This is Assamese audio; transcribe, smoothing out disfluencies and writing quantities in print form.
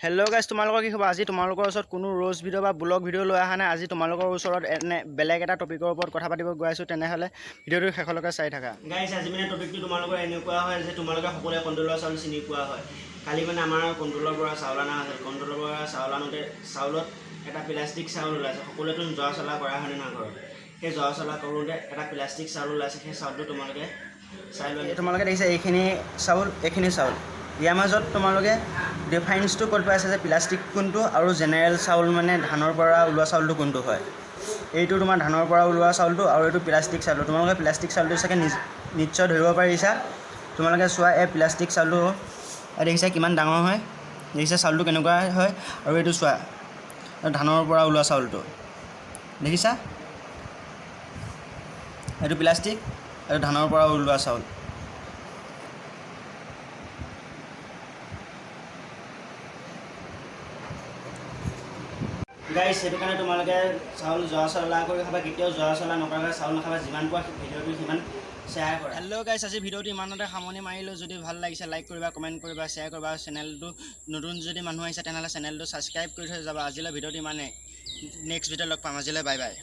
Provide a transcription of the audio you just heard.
হেল্ল' গাইজ, তোমালোকৰ কি খবৰ? আজি তোমালোকৰ ওচৰত কোনো ৰ'জ ভিডিঅ' বা ব্লগ ভিডিঅ' লৈ অহা নাই। আজি তোমালোকৰ ওচৰত এনে বেলেগ এটা টপিকৰ ওপৰত কথা পাতিব গৈ আছোঁ। তেনেহ'লে ভিডিঅ'টো শেষলৈকে চাই থাকা। গাইছ, আজি মানে টপিকটো তোমালোকৰ এনেকুৱা হয় যে তোমালোকে সকলোৱে কণ্ট্ৰলৰ চাউল চিনি পোৱা হয়। কালি মানে আমাৰ কণ্ট্ৰলৰ পৰা চাউল অনা হৈছিল। কণ্ট্ৰলৰ পৰা চাউল আনোতে চাউলত এটা প্লাষ্টিক চাউল ওলাইছে। সকলোৱেতো জৰা চলা কৰা হয়নে নহয় ঘৰত? সেই জৰা চলা কৰোঁতে এটা প্লাষ্টিক চাউল ওলাইছে। সেই চাউলটো তোমালোকে চাই লোৱা। তোমালোকে দেখিছা, এইখিনি চাউল, এইখিনি চাউল, ইয়াৰ মাজত তোমালোকে ডিফাৰেঞ্চটো ক'ত পাইছা যে প্লাষ্টিক কোনটো আৰু জেনেৰেল চাউল মানে ধানৰ পৰা ওলোৱা চাউলটো কোনটো হয়? এইটো তোমাৰ ধানৰ পৰা ওলোৱা চাউলটো আৰু এইটো প্লাষ্টিক চাউলটো। তোমালোকে প্লাষ্টিক চাউলটো চাগে নিশ্চয় ধৰিব পাৰিছা। তোমালোকে চোৱা, এই প্লাষ্টিক চাউলটো এই দেখিছা কিমান ডাঙৰ হয়, দেখিছা চাউলটো কেনেকুৱা হয়। আৰু এইটো চোৱা, ধানৰ পৰা ওলোৱা চাউলটো দেখিছা, এইটো প্লাষ্টিক, এইটো ধানৰ পৰা ওলোৱা চাউল। গাইছ, সেইটো কাৰণে তোমালোকে চাউল জৰা চলা কৰি খাবা। কেতিয়াও জৰা চলা নকৰাকৈ চাউল নাখাবা। যিমান পোৱা ভিডিঅ'টো সিমান শ্বেয়াৰ কৰা। হেল্ল' গাইছ, আজি ভিডিঅ'টো ইমানতে সামৰণি মাৰিলোঁ। যদি ভাল লাগিছে, লাইক কৰিবা, কমেণ্ট কৰিবা, শ্বেয়াৰ কৰিবা। চেনেলটো নতুন যদি মানুহ আহিছে, তেনেহ'লে চেনেলটো ছাবস্ক্ৰাইব কৰি থৈ যাবা। আজিলৈ ভিডিঅ'টো ইমানেই। নেক্সট ভিডিঅ'ত লগ পাম। আজিলৈ বাই বাই।